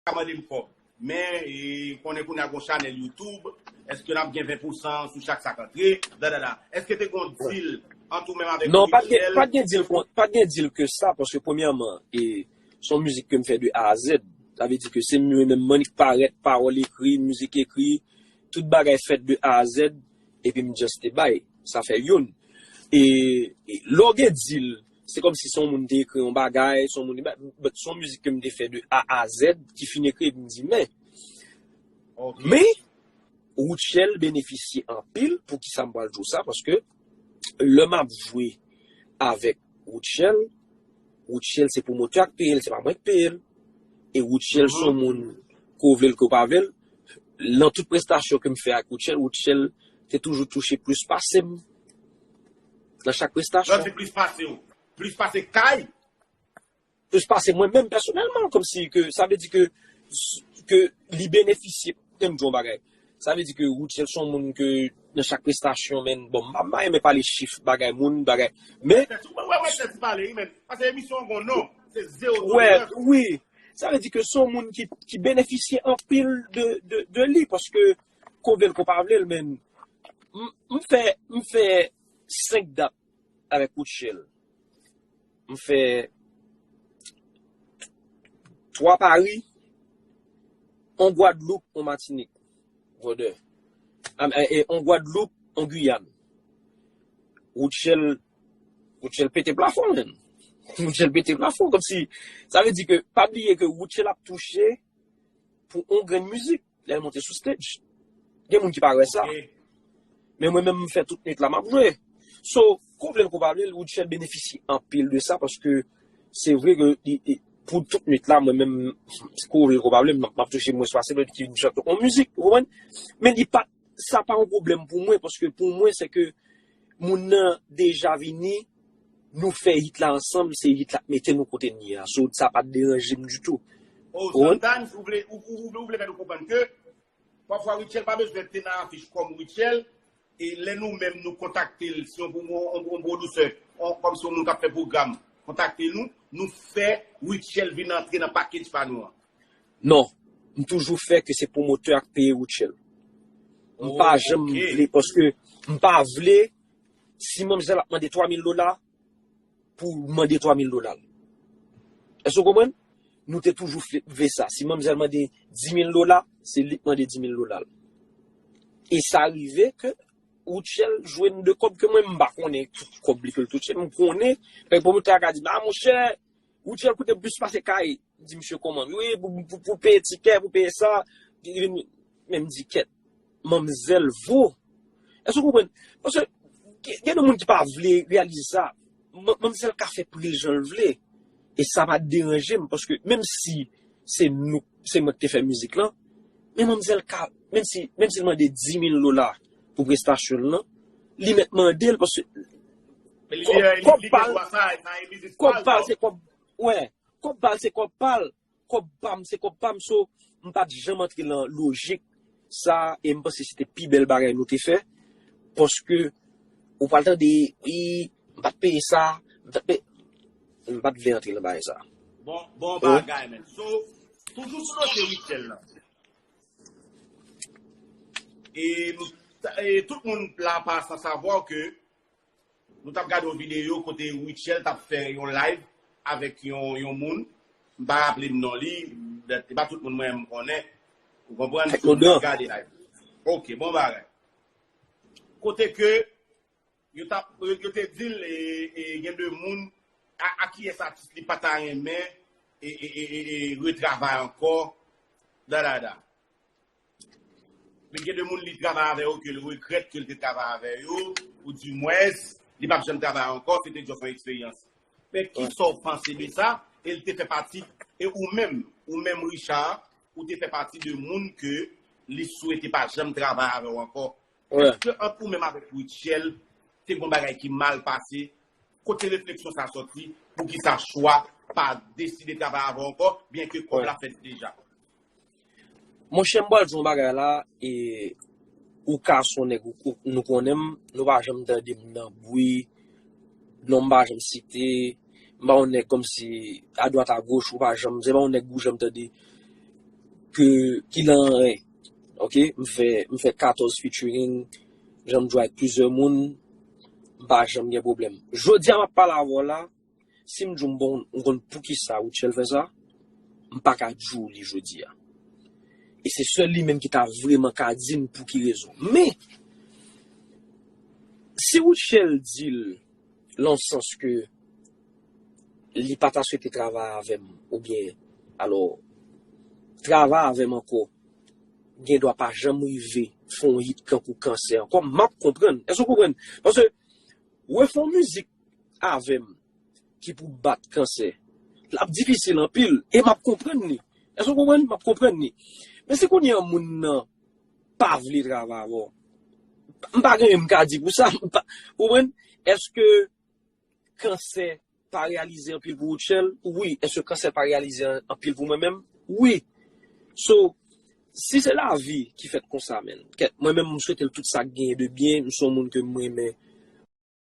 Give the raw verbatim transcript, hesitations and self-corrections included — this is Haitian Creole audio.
ka mande m kòb. Men, e, konnen kounye a gon chanèl YouTube, èske n ap gen ven pousan sou chak sa k antre? Da, da, da. Èske te gon deal ant ou menm avèk Richel? Non, pa t gen, pa t gen deal, pa t gen deal ke sa, paske premyèman, e, se yon mizik ke m fè de A a Z. Sa vle di ke se mwen menm, m annik parèt, pawòl ekri, mizik ekri, tout bagay fèt de A a Z, epi m just te bay. Sa fè youn. E, e lè w gen deal, se kòmsi se yon moun te ekri yon bagay, se yon moun, but se yon mizik ke m te fè de A a Z, ki fin ekri, epi m di, men, men, Rutshelle benefisye anpil, poukisa m pral di w sa, paske lè m ap jwe avèk Rutshelle, Rutshelle se pwomotè a k peye l, se pa mwen k peye l. E Rutshelle se yon moun, ke w vle l, ke w pa vle l, nan tout prestasyon ke m fè ak Rutshelle, Rutshelle te toujou touche plis pase m nan chak prestasyon. Lòt se plis pase w. Plis pase kay? Plis pase mwen menm pèsonèlman, kòmsi ke, sa vle di ke, ke li benefisye, men m di yon bagay. Sa vle di ke Rutshelle se yon moun ke nan chak prestasyon, men, bon, m pa, m pa renmen pale chif, bagay moun, bagay. Men, wè, wè, wè, tèt pale, wi, men. Paske emisyon an gon non, se zewo wè, wi. Sa vle di ke se yon moun ki, ki benefisye anpil de, de, de li, paske, ke w vle l, ke w pa vle l, men, m, m fè, m fè senk dat avèk Rutshelle. M fè twa Paris, yon Gwadloup, yon Matinik, brother. Am, e, e, yon Gwadloup, yon Giyàn. Rutshelle, Rutshelle pete plafon, menm. Rutshelle pete plafon, kòmsi, sa vle di ke, pa bliye ke Rutshelle ap touche pou yon grenn mizik, lè l monte sou stage. Gen moun ki pa wè sa. Men mwen menm, m fè tout nwit la, m ap jwe. So, ke w vle l, ke w pa vle l, Rutshelle benefisye anpil de sa, paske se vre ke li, li, pou tout nwit la, mwen menm, ke w vle l, ke w pa vle l, m ap, m ap touche mwens pase lòt ki vin chante yon mizik, ou konprann? Men li pa, sa pa yon pwoblèm pou mwen, paske pou mwen, se ke moun nan deja vini, nou fè hit la ansanm, se hit la k mete nou kote n ye a. So, sa pa t deranje m ditou. Oh, sometimes, ou vle, ou, ou, ou vle fè nou konprann ke pafwa Rutshelle pa bezwen te nan afich kòm Rutshelle, e lè nou menm nou kontakte l, si yon, yon, yon, yon pwodisè, yon, kòmsi yon moun k ap fè pwogram, kontakte nou, nou fè Rutshelle vin antre nan package pa nou an. Non, m toujou fè ke se pwomotè a k peye Rutshelle. M pa janm vle, paske m pa vle, si manmzèl ap mande twa mil dola, pou mande twa mil dola l. Èske w konprann? Nou te toujou fè, fè sa. Si manmzèl mande di mil dola, se li k mande di mil dola l. E sa rive ke Rutshelle jwenn de kòb ke mwen, m pa konnen tout kòb li ke l touche. M konnen, lè pwomotè a ka di m, a monchè, Rutshelle koute m plis pase kay. M di misye kòman? Wi, pou, pou, pou peye tikè, pou peye sa. Li vin, men m di kèt, manmzèl vo. Èske w konprann? Paske gen, gen de moun ki pa vle reyalize sa. Man, manmzèl ka fè pri l jan l vle. E sa pa deranje m, paske menm si se nou, se mwen ki te fè mizik lan, men manmzèl ka, menm si, menm si l mande di mil dola pou prestasyon l lan, li mèt mande l, paske kòb, kòb pa l, kòb pa l se kòb, wè, kòb pa l se kòb pa l, kòb pa m se kòb pa m, so, m pa t janm antre nan lojik sa, e m panse se te pi bèl bagay nou te fè, paske ou pral tande, wi, m pa t peye sa, m pa t peye, m pa t vle antre nan bagay sa. Bon, bon bagay, men. So, toujou sou dosye Rutshelle lan. E, e tout moun la pa san savwa ke nou t ap gade yon videyo kote Rutshelle t ap fè yon live avèk yon, yon moun. M pa raple m non li, se pa tout moun mwen m konnen. Ou konprann? M t ap gade live. Ok, bon bagay. Kote ke yo t ap, yo te di l, e, e, gen de moun, a, a kiyès atis li pa ta renmen, e, e, e, e, e, retravay ankò, da, da, da. Men gen de moun li travay avè yo ke l regrèt ke l te travay avè yo, ou dimwens, li p ap janm travay ankò, se te just yon eksperyans. Men kisa w panse de sa? E l te fè pati, e ou menm, ou menm Richard, ou te fè pati de moun ke li swete pa janm travay avè w ankò. Èske ant ou menm avèk Rutshelle, te gon bagay ki mal pase? Kote refleksyon sa sòti? Poukisa chwa pa deside travay avè w ankò, byenke kòb la fèt deja? Monchè, m pral di yon bagay la, e ou ka se yon nèg ou, ou, nou konnen m, nou pa janm tande m nan bri, non m pa janm site, m pa yon nèg kòmsi adwat agoch, ou pa janm, se pa yon nèg ou janm tande ke ki lan anyen. Ok, m fè m fè katòz featuring, jan m jwe ak plizyè moun, m pa janm gen pwoblèm. Jodi a m ap pale avè w la, si m di w m bon, m konn poukisa Rutshelle fè sa, m pa ka di w li jodi a. E se sèl li menm ki ta vrèman ka di m pou ki rezon. Men, si Rutshelle di l lan sans ke li pa ta swete travay avè m, oubyen, alò, travay avè m ankò, gen dwa pa janm rive fè yon hit kankou Kansè ankò, m ap konprann. Èske w konprann? Paske refè yon mizik avè m ki pou bat Kansè, l ap difisil anpil, e m ap konprann li. Èske w konprann? M ap konprann li. Men si kounye a moun nan pa vle travay avè w, m pa gen anyen m ka di pou sa. M pa, ou konprann? Èske Kansè pa reyalize anpil pou Rutshelle? Wi. Èske Kansè pa reyalize an- anpil pou mwen menm? Wi. So, si se lavi ki fèt konsa, men, kèt, mwen menm, m swete l tout sa k genyen de byen, m se yon moun ke m renmen